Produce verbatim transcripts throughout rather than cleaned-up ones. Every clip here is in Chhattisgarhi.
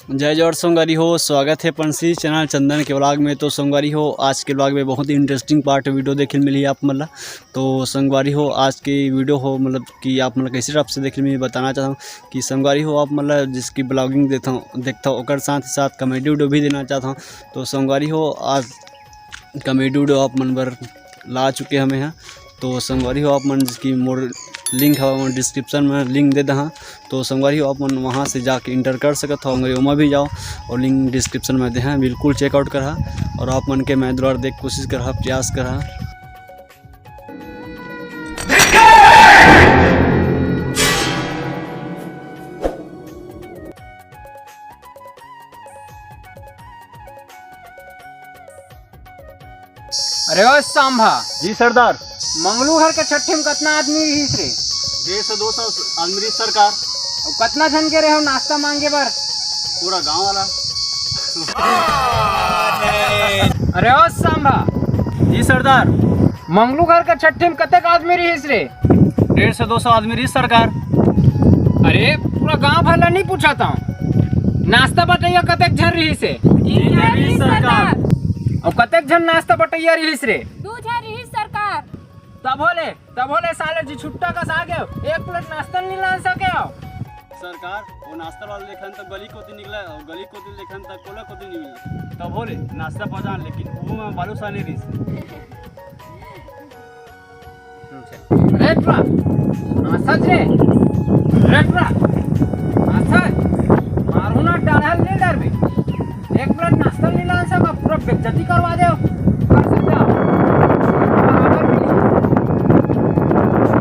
जय जोहार संगवारी हो, स्वागत हे अपन सी चैनल चंदन के व्लॉग में। तो संगवारी हो, आज के व्लॉग में बहुत ही इंटरेस्टिंग पार्ट वीडियो देखे मिली आप मन ला। तो संगवारी हो, आज के वीडियो हो, मतलब कि आप मन ला कैसे टाइप से देखे मिली, बताना चाहता हूँ कि संगवारी हो, आप मन ला जिसकी व्लॉगिंग देता हूँ, देखता हूँ, ओकर साथ ही साथ कॉमेडी वीडियो भी देना चाहता हूँ। तो संगवारी हो, आज कॉमेडी वीडियो आप मन बर ला चुके हमें हैं। तो संगवारी हो, आप मन जिसकी मोर लिंक हवा, मोर डिस्क्रिप्शन में लिंक दे दहा। तो संगवारी हो, आप मन वहाँ से जाके इंटर कर सकत हो, अगर ओमा भी जाओ और लिंक डिस्क्रिप्शन में दे हैं, बिल्कुल चेकआउट करहा और आप मन के मैं दुलार देख कोशिश करहा, प्रयास करहा। अरे ओ सांभा, जी सरदार। मंगलू घर के छट्ठी में कतना आदमी रहिस रे? डेढ़ सौ दो सौ आदमी रहिस सरकार। अउ कतना झन गे रहे हो नाश्ता मांगे बर? पूरा गांव वाला। अरे ओ सांभा, जी सरदार। मंगलू घर के छट्ठी में कतेक आदमी रहिस रे? डेढ़ सौ दो सौ आदमी रहिस सरकार। अरे पूरा गांव भर ला नहीं पूछा था, नाश्ता बटैया कतेक झन रहिस हे? तीन झन रहिस सरकार। अउ कतेक झन नाश्ता बटैया रहिस रे? दू झन रहिस सरकार। तभो ले, तभो ले साले जी छुट्टा कस आ गए, एक प्लेट नाश्ता नहीं लान सके हो। सरकार, वो नाश्ता वाला लेखन तो गली कोती निकला और गली कोती लेखन तक कोला कोती नहीं मिली। तभो ले नाश्ता पहुंचान, लेकिन वो में बालूशाही नहीं रहिस। रेटरा, हाँ सच रे। रेटरा, हाँ सच। मारू ना डरहल नहीं डरबे। एक प्लेट नाश्ता नहीं लान सका, पूरा बेइज्जती करवा दे। कर सकता। बराबर भी।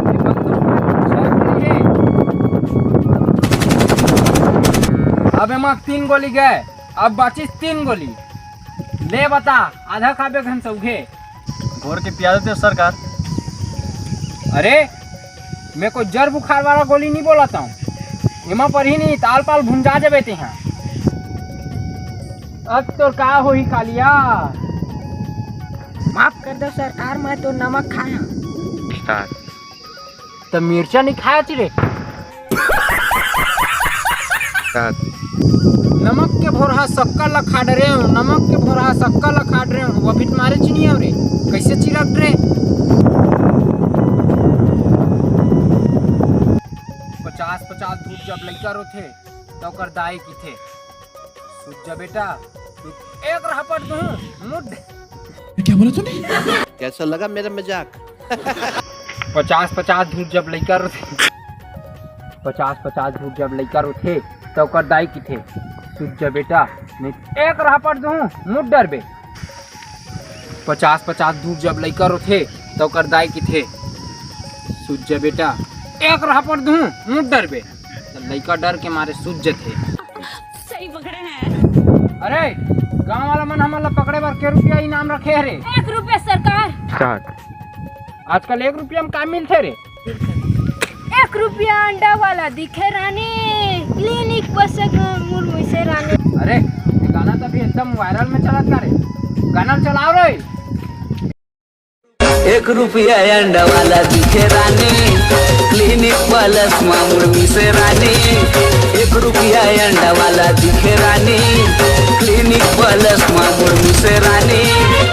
ये बंदूक में छह गोली है। अब एमा तीन गोली गए, अब बाचिस तीन गोली। ले बता, आधा खाबे घन सौघे। घोर के पिया देते हो सरकार। अरे, मैं कोई जर बुखार वाला गोली नहीं बोलत हूँ। एमा परही नहीं, ताल पाल भुंजा जबे तेहा। अब तोर का होही कालिया? माफ कर दो सरकार, मैं तो नमक खाया। त मिर्चा नहीं खाया ची रे। का? नमक के भोरहा सक्का ला खा डरे हो, नमक के भोरहा सक्का ला खा डरे हो, वो भी तुम्हारे चीनी हो रे, कैसे चिरक रे? पचास पचास धूप जब लइका रोथे, त ओकर दाई किथे, "सुत जा बेटा, सुत।" एक रहपट दूं, मुड। क्या बोला तूने? कैसा लगा मेरा मजाक? पचास पचास धूप जब लइका रोथे, पचास पचास धूप जब लइका रोथे, त ओकर दाई किथे, "सुत जा बेटा, नहीं एक रहपट दूं, मुड डरबे।" पचास पचास धूप जब लइका रोथे, त ओकर दाई किथे, "सुत जा बेटा, एक रहपट दूं, मुड डरबे।" त लइका डर के मारे सुत जथे। सही पकड़े हैं। अरे, गांव वाला मन हमन ला पकड़े बर के रुपया इनाम रखे हरे? एक रुपया सरकार। आजकल एक रुपया में का मिलथे रे? एक रुपया अंडा वाला दिखे रानी, क्लिनिक पर से मुर्मू से रानी। अरे, ये गाना तो अभी एकदम वायरल में चलत का रे, गाना चलाओ रे। एक रुपया अंडा वाला दिखे रानी, क्लिनिक प्लस मा मुड़ मिसे रानी। एक रुपया अंडा वाला दिखे रानी, क्लिनिक प्लस मा मुड़ मिसे रानी।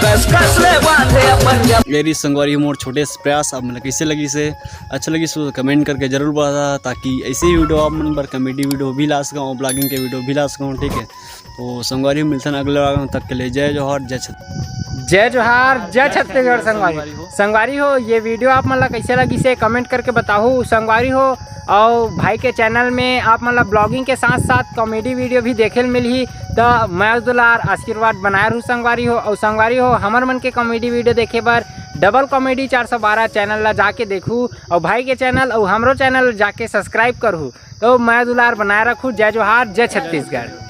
कस कस ले बांधे अपन जब मेरी संगवारी मोर छोटे से प्रयास आप मन ला कैसे लगिस हे, अच्छा लगिस तो कमेंट करके जरूर बता, ताकि ऐसे ही वीडियो आप मन बर कॉमेडी वीडियो भी ला सकूँ, ब्लॉगिंग के वीडियो भी ला सकूँ, ठीक है। तो संगवारी हो, मिलथन अगले vlog में, तब तक के लिए जय जोहार, जय छत्तीसगढ़। जय जोहार, जय छत्तीसगढ़ संगवारी। संगवारी हो, ये वीडियो आप मन ला कैसे लगिस हे, कमेंट करके बताहू संगवारी हो। अउ भाई के चैनल में आप मन ला ब्लॉगिंग के साथ साथ कॉमेडी वीडियो भी देखे ल मिलही, त मया दुलार आशीर्वाद बनाए रहू संगवारी हो। अउ संगवारी हो, हमर मन के कॉमेडी वीडियो देखे बर डबल कॉमेडी चार सौ बारह चैनल ला जाके देखू, अउ भाई के चैनल अउ हमरो चैनल जाके सब्सक्राइब करहू। तो मया दुलार बनाए रखू। जय जोहार, जय छत्तीसगढ़।